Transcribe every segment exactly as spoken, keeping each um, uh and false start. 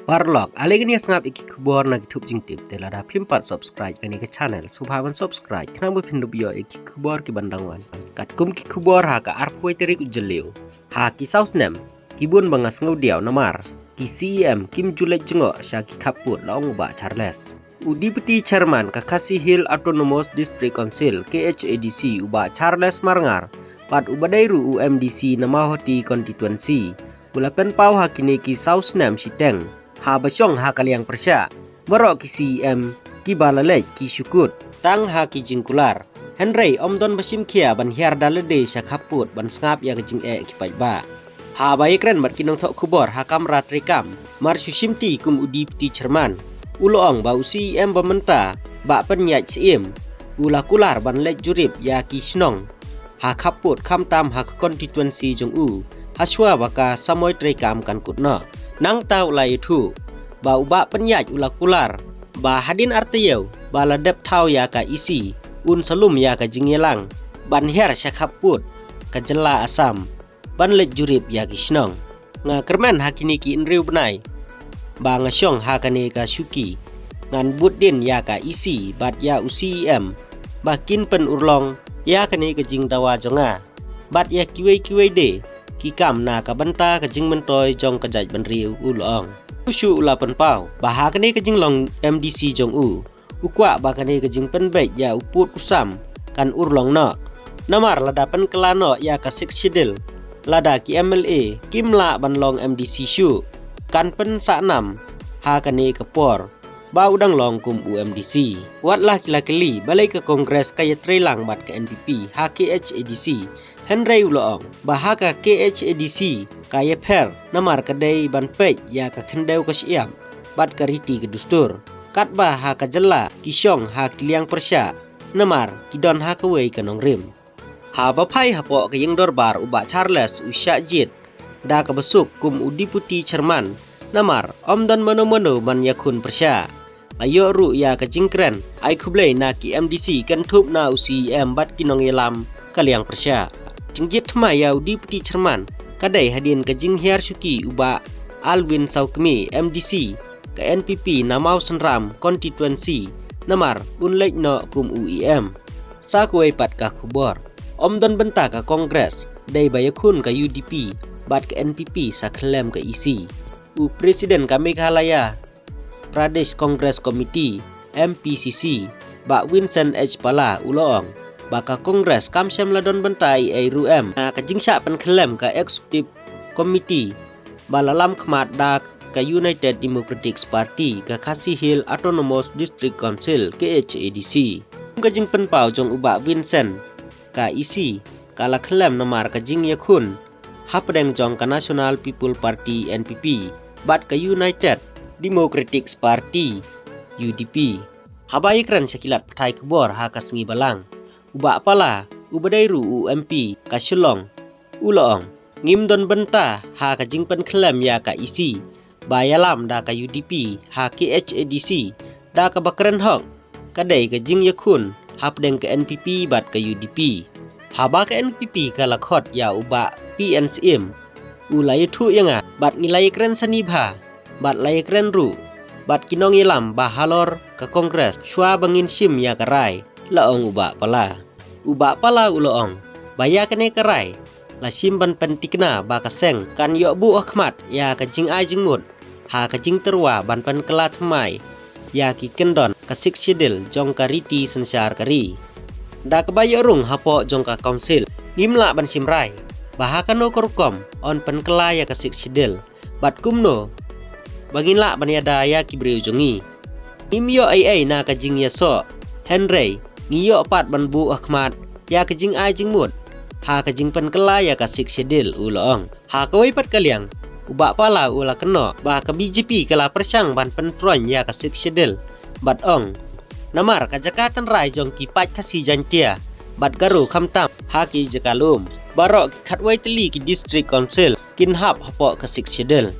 Paralok, ale ngin ïa sngap ïa ki khubor na ki thup jingtip, te lada phim pat subscribe kane ka channel, sngewbha ban subscribe, khnang ba phin dup ïoh ïa ki khubor ki ban dang wan. Katkum ki khubor ha ka arphew tarik u Jylliew. Ha ki saw snem, ki bun ba nga sngewdiaw namar ki C E M kim ju leit jngoh sha ki khappud, la ong u Bah Charles. U Deputy Chairman ka Khasi Hills Autonomous District Council, K H A D C, u Bah Charles Marngar, bad uba dei ruh u M D C na Mawhati Constituency, u la pynpaw ha kine ki saw snem shiteng haba shong ha ka liang pyrshah. Baroh ki C E M kiba la leit ki shu kut tang ha ki jingkular, hynrei ym don ba shim khia ban hiar da lade sha khappud ban sngap ïa ka jingeh ki paidbah. Haba ïakren bad ki nongthoh khubor ha kamra treikam, mar shu shimti kum u Deputy Chairman, u la ong ba u C E M ba mynta, Bah Pynïaid Syiem, u la kular ban leit jurip ïa ki shnong ha khappud, khamtam ha ka constituency jong u, hashwa ba ka samoi treikam kan kut noh. Nangta u la ïathuh ba u Bah Pynïaid u la kular ba hadien ar taïew ba la dep thaw ïa ka E C, un sa lum ïa ka jingïalang ban hiar sha khappud ka jylla Assam ban leit jurip ïa ki shnong. Nga kyrmen ha kine ki hynriew bnai ba nga shong ha kane ka shuki, ngan bud dien ïa ka E C bad ïa u C E M ba kin pynurlong ïa kane ka jingdawa jong nga bad ïa kiwei kiwei de ki kam na ka bynta ka jingmyntoi jong ka jaitbynriew, u la ong. Shuh shuh u la pynpaw ba ha kane ka jinglong M D C jong u, u kwah ba kane ka jingpynbeit ïa u pud u sam kan urlong noh. Namar lada pynkylla noh ïa ka Sixth Schedule, lada ki M L A kim lah ban long M D C shuh, kan pynsah nam ha kane ka por ba u dang long kum u M D C. Wat la ki la kylli balei ka Congress ka ïatreilang bad ka N P P ha K H A D C, hynrei u la ong ba ha ka K H A D C ka ïapher namar ka dei ban peit ïa ka khyndew ka shyiap bad ka riti ka dustur. Katba ha ka jylla ki shong ha ki liang pyrshah namar ki don ha kawei ka nongrim. Haba phai hapoh ka ïing dorbar, u Bah Charles u shah jied da kaba suk kum u Deputy Chairman namar ym don mano mano ban ïakhun pyrshah. La ïoh ruh ïa ka jingkren ai khublei na ki M D C kynthup na u C E M bad ki nongïalam ka liang pyrshah. Jingjied thymmai ïa u Deputy Chairman ka dei hadien ka jinghiar shuki u Bah Alvin Sawkmie, M D C ka N P P na Mawsynram Constituency, namar un leit noh kum u E M. Sa kawei pat ka khubor, ym don bynta ka Congress, dei ba ïakhun ka U D P bad ka N P P sa khyllem ka E C. U President ka Meghalaya Pradesh Congress Committee, M P C C, Bah Vincent H Pala, u la ong ba ka Congress kam shym la don bynta ei ei ruh em na ka jingshah pynkhyllem ka Executive Committee ba la lam khmat da ka United Democratic Party ka Khasi Hills Autonomous District Council, K H A D C. Kum ka jingpynpaw jong u Bah Vincent, ka E C ka la khyllem namar ka jingïakhun hapdeng jong ka National People Party, N P P, bad ka United Democratic Party, U D P. Haba ïakren sha ki lad pathai khubor ha ka sngi Balang, u Bah Pala, uba dei ruh u M P ka Shillong, u la ong, ngim don bynta ha ka jingpynkhyllem ïa ka E C ba ïalam da ka U D P ha K H A D C, da kaba kren hok ka dei ka jingïakhun hapdeng ka N P P bad ka U D P. Haba ka N P P ka la khot ïa u Bah P N Syiem, u la ïathuh ïa nga bad ngi la ïakren sani bha bad la ïakren ruh bad ki nongïalam ba halor ka Congress shuwa ba ngin shim ïa ka rai, la ong u Bah Pala. U Bah Pala u la ong ba ïa kane ka rai la shim ban pynthikna ba ka seng kan ïoh buh hakhmat ïa ka jingai jingmut ha ka jingtyrwa ban pynkylla thymmai ïa ki kyndon ka Sixth Schedule jong ka riti synshar ka ri. Da kaba ïoh rung hapoh jong ka Council, ngim lah ban shim rai ba ha kano ka rukom yn pynkylla ïa ka Sixth Schedule bad kumno ba ngin lah ban ïada ïa ki briew jong ngi. Ngim ïoh ei ei na ka jingïasoh, hynrei ngi ïoh pat ban buh hakhmat ïa ka jingai jingmut ha ka jingpynkylla ïa ka Sixth Schedule, u la ong. Ha kawei pat ka liang, u Bah Pala u la kynnoh ba ka B J P ka la pyrshang ban pyntroiñ ïa ka Sixth Schedule bad ong, namar ka jaka tynrai jong ki paid Khasi, Jaiñtia bad Garo, khamtam ha ki jaka lum, baroh ki khatwei tylli ki District Council kin hap hapoh ka Sixth Schedule.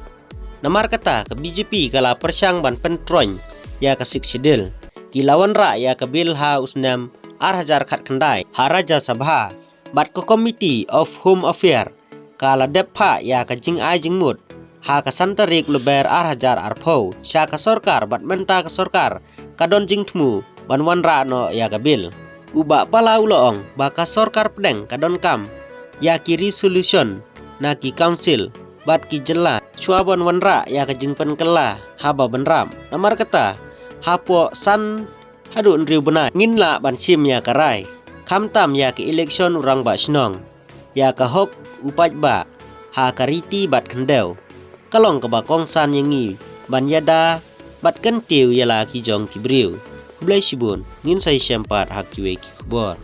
Namar kata ka B J P ka la pyrshang ban pyntroiñ ïa ka Sixth Schedule. Ki la wanrah ïa ka bill ha u snem ar hajar khatkhyndai ha Rajya Sabha bad ka Committee of Home Affairs ka la dep phah ïa ka jingai jingmut ha ka san tarik Lber ar hajar arphew sha ka sorkar bad mynta ka sorkar ka don jingthmu ban wanrah noh ïa ka bill. U Bah Pala u la ong ba ka sorkar pdeng ka donkam ïa ki resolution na ki council bad ki jylla shuwa ban wanrah ïa ka jingpynkylla haba bynrap. Namar kata hapoh san haduh hynriew bnai ngin lah ban shim ïa ka rai, khamtam ïa ka election u rangbah shnong, ïa ka hok u paidbah ha ka riti bad khyndew. Ka long kaba kongsan ïa ngi ban ïada bad kyntiew ïa la ki jong ki briew. Khublei shibun, ngin sa ïashem pat ha kiwei ki khubor.